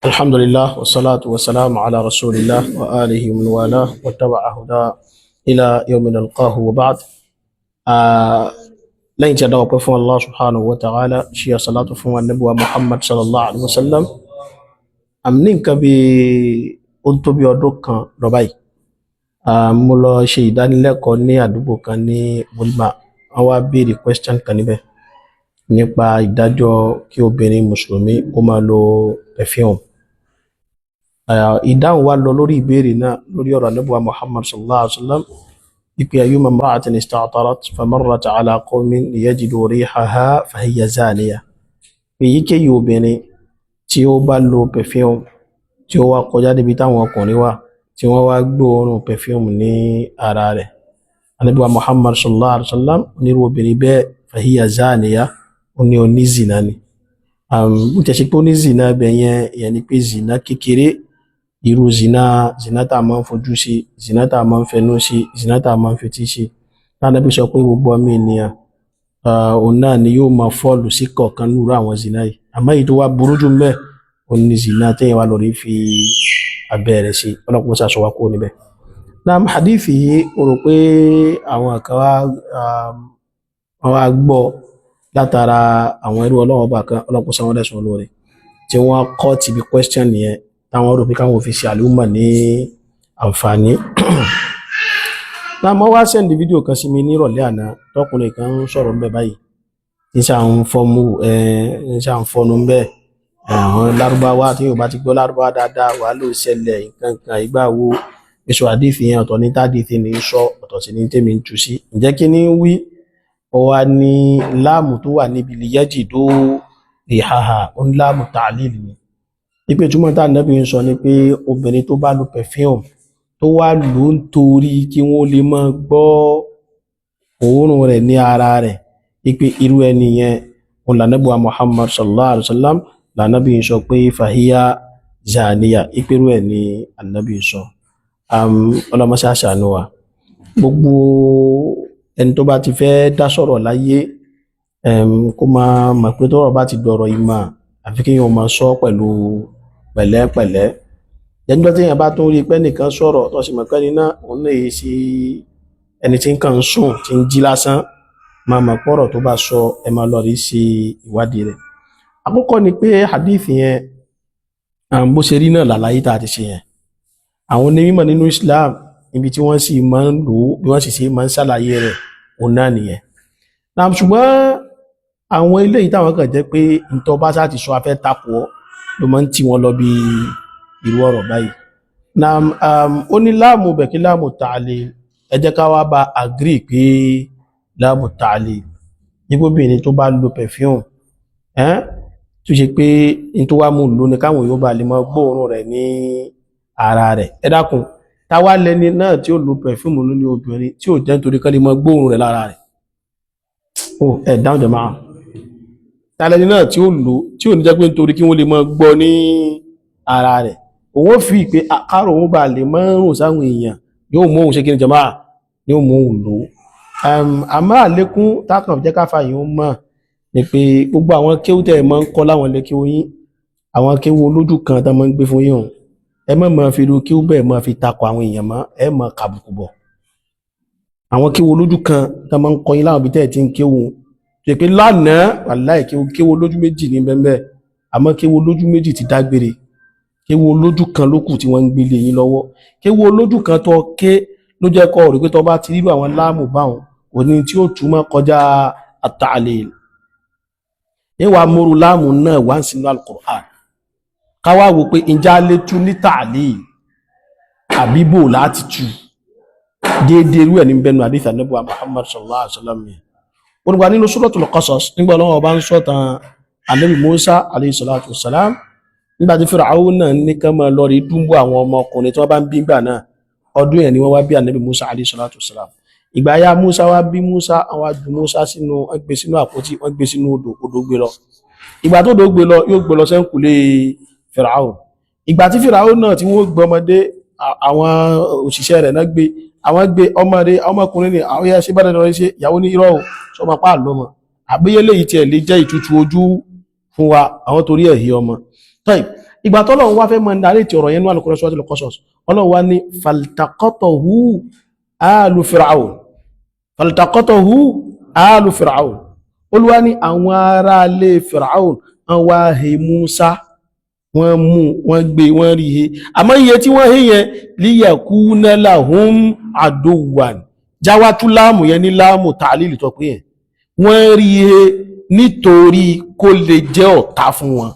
الحمد لله والصلاة والسلام على رسول الله وآله ومن والاه واتبع هداه إلى يوم نلقاه وبعد. Lẹ́yìn tí a dáwọ́ pẹ́ fún Allah subhanahu wa ta'ala, ṣe àsàlátù fún annabuwa Muhammad sallallahu alaihi wasallam. Àmì ní nǹkan bí ó ń tó bí ọdún kan lọ báyìí, mo lọ ṣe ìdánilẹ́kọ̀ọ́ ní àdúgbò kan ní Bulma. Wọ́n wá béèrè question kan níbẹ̀ nípa ìdájọ́ kí obìnrin mùsùlùmí kó máa lo perfume. Ìdáhùn wa lọ lórí ìbéèrè náà lórí ọ̀rọ̀ annabuwa Muhammad sallallahu alaihi wasallam ipe ayyuma imra'atin ista'tarat famarrat ala qawmin liyajidu rihaha fahiya zaniya. Èyíkéyìí obìnrin tí ó bá lo perfume, tí ó wá kọjá débi táwọn ọkùnrin wà, tí wọ́n wá gbóòórùn perfume ní ara rẹ̀, Ànábì wa Muhammad sallallahu alaihi wasallam onírú obìnrin bẹ́ẹ̀, fahiya zaniya, ó ní onízìnà ni. Bó tẹ̀ ṣe pé onízìnà bẹ̀ yẹn, ìyẹn ni pé zìnà kékeré, irú zina, zina tá a máa ń fojú sí, zina tá a máa ń fẹnu sí, zina tá a máa ń fetí sí. Ànábì sọ pé gbogbo ọmọ ènìyàn, òun náà ni yóò máa fall sí kọ̀ọ̀kan nírú àwọn zina yìí, àmọ́ èyí tó wá burú jù mbẹ́, òun ni zina téèyàn wá lórí fi abẹ́ rẹ̀ sí. Ọlọ́pàá ṣàṣọ wa kúrò níbẹ̀. Naam, hadith yìí, o rò pé àwọn kan wá, wọ́n wá gbọ́ látara àwọn ẹrú Ọlọ́wọ́ bá kan, ọlọ́pàá sanwó lẹ́sùn olóore, tí wọ́n kọ́ ti bí question yẹn, táwọn rò pé káwọn fi ṣe àlùmọ̀ ní àǹfààní náà. Mo wá send fídíò kan sí mi nírọ̀lẹ́ àná, tọkùnrin kan ń sọ̀rọ̀ ńbẹ báyìí, tí sà ń fọ́mú ẹ̀, ń sà ń fọnu ńbẹ. Àwọn lárúbáwá tí yóò bá ti gbọ́ lárúbáwá dáadáa, wàá ló ṣẹlẹ̀ nǹkan kan ìgbà wo èso àdìfì yẹn, ọ̀tọ̀ ní tádìfì ní sọ, ọ̀tọ̀ sí ní tèmi ń tu sí. Ǹjẹ́ kí ni wí? Ó wá ní láàmù tó wà níbi liyajidu rihaha, ó ní láàmù ta'lil ni, ipe túmọ̀ tá Ànábì ń sọ ni pé obìnrin tó bá lo perfume, tó wá lò ó nítorí kí wọ́n lè máa gbọ́ òórùn rẹ̀ ní ara rẹ̀, ipe irú ẹni yẹn, òun lànàbí wa Muhammad sallallahu alaihi wasallam, lànàbí ń sọ pé fahiya zaniya, ipe irú ẹ̀ ní Ànábì ń sọ. Ọlọ́mọṣẹ́ àṣàánú wa. Gbogbo ẹni tó bá ti fẹ́ dá sọ̀rọ̀ láyé, kó máa mọ̀ pé tọ́rọ̀ bá ti dọ̀rọ̀ ìmọ̀, àfi kéèyàn máa sọ pẹ̀lú pẹ̀lẹ́pẹ̀lẹ́. Jẹ́njọ́ tí èèyàn bá tún rí pé nìkan sọ̀rọ̀, tó sì mọ̀ pé ẹni náà, òun náà yìí sí ẹni tí ń kàn ń sùn tí ń jí lásán, máa mọ̀ pọ̀rọ̀ tó bá sọ, ẹ máa lọ rí sí ìwádìí rẹ̀. Àkọ́kọ́ ni pé hadith yẹn, bó ṣe rí náà làlàyé tá a ti ṣe yẹn. Àwọn onímọ̀ nínú Islam, ibi tí wọ́n sì máa ń lò ó, bí wọ́n sì ṣe máa ń ṣàlàyé rẹ̀, òun náà nìyẹn náà. Ṣùgbọ́n àwọn eléyìí táwọn kàn jẹ́ pé ntọ́ bá sá ti sọ afẹ́ takò ọ́ ló máa ń tì wọ́n lọ bí irú ọ̀rọ̀ báyìí. Na ó ní láàmù bẹ̀ kí láàmù ta'lil. Ẹ jẹ́ ká wá bá agree pé láàmù ta'lil nígbóbìnrin tó bá lo perfume ẹ́n, tó ṣe pé n tó wá mú lò ní káwọn yóò bá lè máa gbóòórùn rẹ̀ ní ara rẹ̀. Ẹ dákun, táwa lẹni náà tí ó lo perfume ní obìnrin tí ò jẹ́ nítorí kán lè máa gbóòórùn rẹ̀ lára rẹ̀? Ó ẹ̀ dáhùn jẹ̀ máa tálẹ́ni náà tí ó lò, tí ò ní jẹ́ pé nítorí kí wọ́n lè máa gbọ́ ní ara rẹ̀, òun ó fi pé àkárò òun bá lè máa rùn sáwọn èèyàn, yóò mú òun ṣe kí ni jàmáà, yóò mú òun lò ó. Àmọ́ àlékún tákàn jẹ́ káfà yìí ó mọ̀ ni pé gbogbo àwọn kéwú tẹ́ ẹ máa ń kọ́ láwọn ilé kéwú yín, àwọn kéwú olójú kan tó máa ń gbé fún yín o, ẹ má máa fi irú kéwú bẹ́ẹ̀ máa fi takò àwọn èèyàn mọ́, ẹ máa kàbùkù bọ̀. Àwọn kéwú olójú kan tó máa ń kọ́ yín láwọn ibi tẹ́ ẹ ti ń kéwú, ṣe pé lánàá, wàláì, kéwú kéwú olójú méjì ní bẹ́ẹ̀, àmọ́ kéwú olójú méjì ti dágbére, kéwú olójú kan ló kù tí wọ́n ń gbélé yín lọ́wọ́. Kéwú olójú kan tó ké ló jẹ́ kọ́ rí pé tó bá ti rírú àwọn láàmù báwọn òní tí ó túmọ̀ kọjá at-ta'lil, níwà múru láàmù náà wá sínú al-Qur'an, káwá wò pé ǹjẹ́ a lè tú ní ta'lil àbíbò láti tú déédéé irú ẹ̀ ní bẹnu hadith Ànábì wa Muhammad sallallahu alaihi wasallam yẹn. Olùgbà nínú Suratul Qasas, nígbà Ọlọ́run bá ń sọ̀tàn Ànábì Musa alayhi salatu wassalam, nígbà tí Fir'aun náà ní kán máa lọ rí dúnbò àwọn ọmọkùnrin tí wọ́n bá ń bí gbà náà, ọdún yẹn ni wọ́n wá bí Ànábì Musa alayhi salatu wassalam. Ìgbà ya Musa wá bí Musa, àwọn ju Musa sínú, wọ́n gbé sínú àpótí, wọ́n gbé sínú odò, odò gbé lọ. Ìgbà tó odò gbé lọ, yóò gbé lọ sẹ́ńkùlé Fir'aun. Ìgbà tí Fir'aun náà tí wọ́n gbé ọmọdé, àwọn òṣìṣẹ́ rẹ̀ náà gbé, àwọn gbé ọmọdé, ọmọkùnrin ni àwọn yẹn ṣe bá dandan ṣe ìyàwó ní irọ́ o, sọmọ pa àlọ́mọ àbíyẹ́lẹ̀ yìí tiẹ̀ lè jẹ́ ìtutù ojú fún wa, àwọn torí ẹ̀ hí ọmọ. Tọ́ì Ìgbà tọ́lọ́run wá fẹ́ mọ́ narrate ọ̀rọ̀ yẹn ní Al-Qur'an, Suratul Qasas, Ọlọ́run wá ní faltaqatahu alu Fir'aun, faltaqatahu alu Fir'aun. Olúwa ní àwọn ará ilé Fir'aun wọ́n wá he Musa, wọ́n mú, wọ́n gbé, wọ́n rí he. Àmọ́ iye tí wọ́n he yẹn, liyakuna lahum aduwwan, jáwátú láàmù yẹn ní láàmù ta'lil tó pé yẹn, wọ́n rí he nítorí kó lè jẹ́ ọ̀tá fún wọn.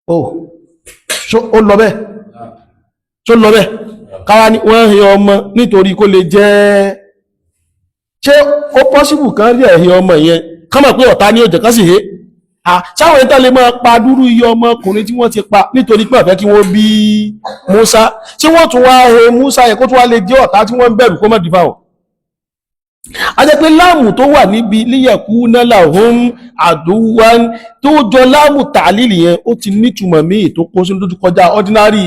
Oh, ṣó ó lọ bẹ́ẹ̀? Ṣó lọ bẹ́ẹ̀? Káwá ní wọ́n he ọmọ nítorí kó lè jẹ́. Ṣé ó possible kan rí ẹ̀hẹ́ ọmọ yẹn kán mọ̀ pé ọ̀tá ní òjò kan sì he? Sáwọn ìtàn lè máa pa dúró iye ọmọkùnrin tí wọ́n ti pa nítorí pé ọ̀fẹ́ kí wọ́n bí Musa, tí wọ́n tún wá he Musa yẹn kó tún wá lè jẹ́ ọ̀tá tí wọ́n ń bẹ̀rù kó má dìfà ọ̀? A jẹ́ pé láàmù tó wà níbi liyakuna lahum aduwan tó jọ láàmù ta'lil yẹn, ó ti nítumọ̀ míì tó kó sínú tó kọjá ordinary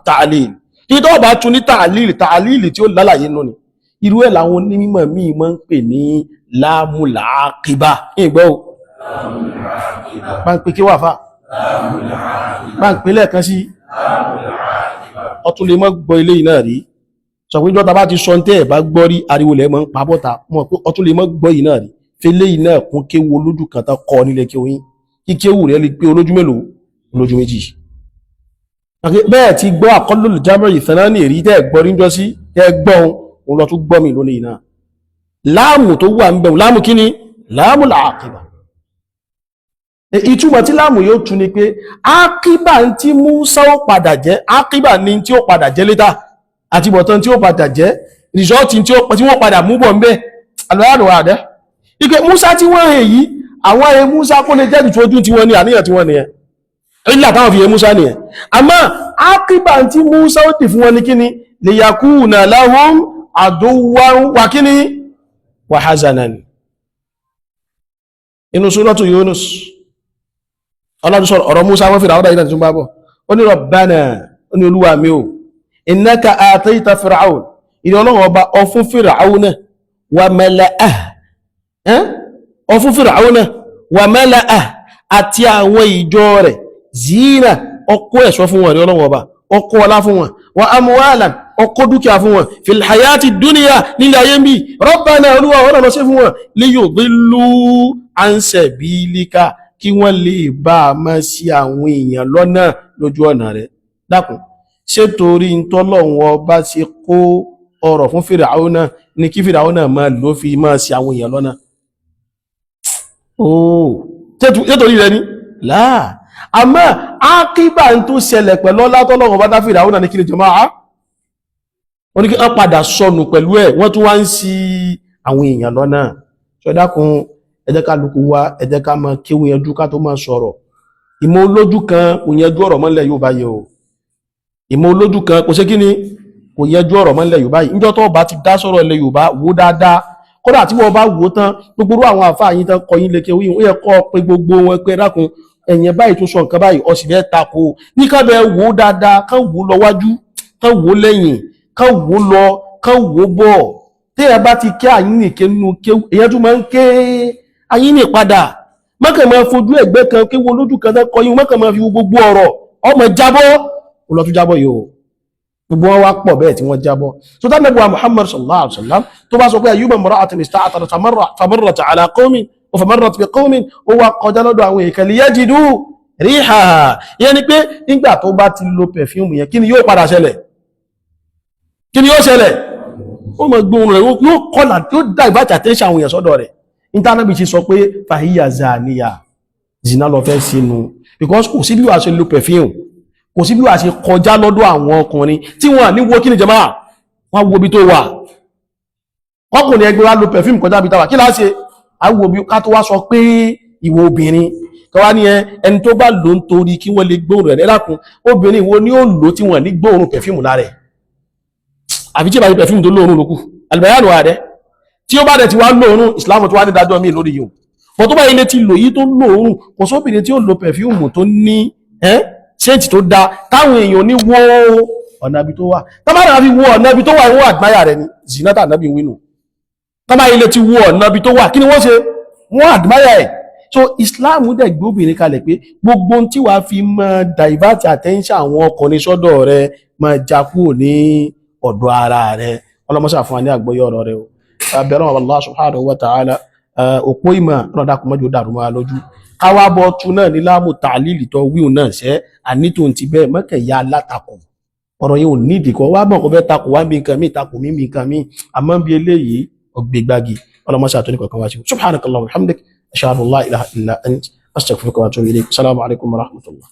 ta'lil. Tí tó bá tún ní ta'lil, ta'lil tí ó lálàyé nù ni. Irú ẹ̀ làwọn onímọ̀ míì máa ń pè ní láàmù làákìbá. Ìgbọ́ o, bá ń pè kí wà fà, bá ń pè lẹ́ẹ̀kan sí. Ọtún lè mọ́ gbọ́ ilé yìí náà rí. Sọ pé jọta bá ti sọ tẹ́ ẹ̀ bá gbọ́ rí, ariwo lẹ̀ mọ́ ń pa bọ́ta mọ̀ pé ọtún lè mọ́ gbọ́ yìí náà rí. Fẹlẹ́ yìí náà kún kéwu olójú kan tán kọ́ nílé kéwu yín, kí kéwu rẹ̀ lè pé olójú mélòó? Olójú méjì. Bẹ́ẹ̀ ti gbọ́ àkọlùlù jámẹ́rì ìfẹ́ná ní èrí tẹ́ ẹ̀ gbọ́ rí jọ sí tẹ́ ẹ gbọ́ òun lọ tún gbọ́ mi lónìí náà. Láàmù tó wà ń bẹ̀rù, láàmù kíní? Láàmù làákìbà. Ìtumọ̀ tí láàmù yóò tún ni pé ákíbà ń tí Músá ó padà jẹ́, ákíbà ní tí ó padà jẹ́ later, àti bọ̀tán tí ó padà jẹ́, result tí wọ́n padà mú bọ̀ ń bẹ́ alùpàdù àdẹ́ ike Músá tí wọ́n hè yìí, àwọn ẹ Músá kó lè jẹ́ ìtú ojú tí wọ́n ní àníyàn tí wọ́n nìyẹn, ilé àtàwọn fi yẹ Músá nìyẹn. Àmọ́ ákíbà tí Músá ó dì fún wọn ní kíni? Liyakuna lahum aduwwan wà kíni? Wa hazanan. Inú Suratu Yunus, Ọlọ́run sọ̀rọ̀ ọ̀rọ̀ Musa wọ́n fìrà ọ́dá ìdájú bá bọ̀. Ó ní Rabbana, ó ní Olúwa mi ò, innaka atayta Fir'aun, ìdí Ọlọ́run ọba ọfún Fir'auna wa mala'ah, ọfún Fir'auna wa mala'ah àti àwọn ìjọ rẹ̀, zina, ọkọ̀ ẹ̀ṣọ́ fún wọn rí Ọlọ́run ọba, ọkọ̀ ọlá fún wọn, wa amwalan, ọkọ̀ dúkìá fún wọn, fil hayati dunya, nílẹ̀ ayé ń bí. Rabbana, Olúwa, ọ̀nà lọ sí fún wọn, liyudillu an sabilika, kí wọ́n lè bá a máa sí àwọn èèyàn lọ́nà lójú ọ̀nà rẹ̀. Dákun, ṣé torí ń tọ́lọ́run ọba ṣe kó ọrọ̀ fún Fìràúnà ní kí Fìràúnà máa ló fi máa sí àwọn èèyàn lọ́nà? Ooo, ṣé torí rẹ̀ ni? Láà. Àmọ́ ákíbà ń tó ṣẹlẹ̀ pẹ̀lú ọlá tọ́lọ́run ọba dá Fìràúnà ní kí ni jọmọ́ á wọ́n ní kí wọ́n padà sọnù pẹ̀lú ẹ̀, wọ́n tún wá ń sí àwọn èèyàn lọ́nà. Ṣé dákun, ẹ jẹ́ ká lukú wa, ẹ jẹ́ ká máa kéwú yanjú ká tó máa sọ̀rọ̀. Ìmọ̀ olójú kan kò yanjú ọ̀rọ̀ mọ́lẹ̀ yóò bá yẹ o. Ìmọ̀ olójú kan kò ṣe kí ni? Kò yanjú ọ̀rọ̀ mọ́lẹ̀ Yorùbá yìí. Níjọ́ tó bá ti dá sọ̀rọ̀ ilẹ̀ Yorùbá, wò dáadáa. Kódà tí wọ́n bá wò tán, gbogbo àwọn àfáà yín tán kọ yín lè kéwú yìí, ó yẹ kọ́ pé gbogbo wọn pé dákun, ẹ̀yìn báyìí tó sọ nǹkan báyìí, ọ̀sìn fẹ́ tako ní ká bẹ wò dáadáa, kán wò lọ wájú, kán wò lẹ́yìn, kán wò lọ, kán wò bọ̀. Téèyàn bá ti ké àyín nìké nínú kéwú, èyàn tún máa ń ké àyín ní padà. Mọ́kàn máa fojú ẹ̀gbẹ́ kan kéwú lójú kan tán kọ yín, mọ́kàn máa fi wo gbogbo ọ̀rọ̀ ọmọ jábọ́, ó lọ tún jábọ́ yìí o. Gbogbo wọn wá pọ̀ bẹ́ẹ̀ tí wọ́n jábọ́. So tá nàbí wa Muhammad sallallahu alaihi wasallam tó bá sọ pé ayyuma imra'atin ista'tarat famarrat ala qawmin wa famarrat bi qawmin, ó wá kọjá lọ́dọ̀ àwọn èèkàn, liyajidu rihaha, ìyẹn ni pé nígbà tó bá ti lo perfume yẹn, kí ni yóò padà ṣẹlẹ̀? Kí ni yóò ṣẹlẹ̀? Ó mọ̀ gbóhùn rẹ̀, yóò kọ́là, yóò divert attention àwọn èèyàn sọ́dọ̀ rẹ̀. Ìtànàbí ti sọ pé fahiya zaniya, zina lọ fẹ́ sínú, because kò sí bí wàá ṣe lo perfume, kò sí bí wàá ṣe kọjá lọ́dọ̀ àwọn ọkùnrin tí wọ́n ní wo kí ni jàmáà, wọ́n wo bí tó wà. Ọkùnrin ẹgbẹ́ wa lo perfume kọjá bí táwà, kí láá ṣe? Àwọn bí ká tó wá sọ pé ìwọ obìnrin kọwá ní ẹni tó bá lò ń torí kí wọ́n lè gbóòrùn rẹ̀. Lẹ́lákun, obìnrin wo ni ó lò tí wọ́n ní gbóòrùn perfume lára ẹ̀? Àfi tí ìbá ti perfume tó lóòrùn lókù alìbẹ̀yànù ààrẹ tí ó bá dẹ̀ ti wá lóòrùn, Islam tó wá ní dájọ́ mi lórí yìí. Bọ̀ tó bá ilé ti lò yí tó lóòrùn, kò sóbìnrin tí ó lo perfume tó ní ẹ́ scent tó da táwọn èèyàn ní wó ọ̀nà ibi tó wà. Tọ́bá fi wo ọ̀nà ibi tó wà, ìwọ̀n àgbáyà rẹ̀ ni zinata nábì wínú. Tọ́bá ilé ti wo ọ̀nà ibi tó wà, kí ni wọ́n ṣe? Wọ́n àdmáyà ẹ̀. So Islam dẹ̀ gbé obìnrin kalẹ̀ pé gbogbo ohun tí wàá fi máa divert attention àwọn ọkùnrin sọ́dọ̀ rẹ, máa já kúrò ní ọ̀dọ̀ ara rẹ. Ọlọ́mọṣà fún wa ní àgbọ́yé ọ̀rọ̀ rẹ o. Abẹ́rẹ́ wọn Allah subhanahu wa ta'ala, òpó ìmọ̀ ọ̀nà kò mọ́jọ dàrú mọ́ wa lójú. Káwá bọ́ tún náà ní láàmú tàlílì tó wíwùn náà ṣẹ́ ànítò ti bẹ́ẹ̀ mọ́kẹ̀ ya alátakò. Ọ̀rọ̀ yẹn ò nídìí kọ́ wá mọ̀ kó fẹ́ takò wá bí nǹkan míì, takò mí bí nǹkan míì, àmọ́ bí eléyìí ọgbẹ́gbági. Ọlọ́mọṣà tó ní kọ̀ọ̀kan wá sí. Subhanakallahumma wa bihamdik, ashhadu an la ilaha illa ant, astaghfiruka wa atubu ilayk. Assalamu alaikum wa rahmatullah.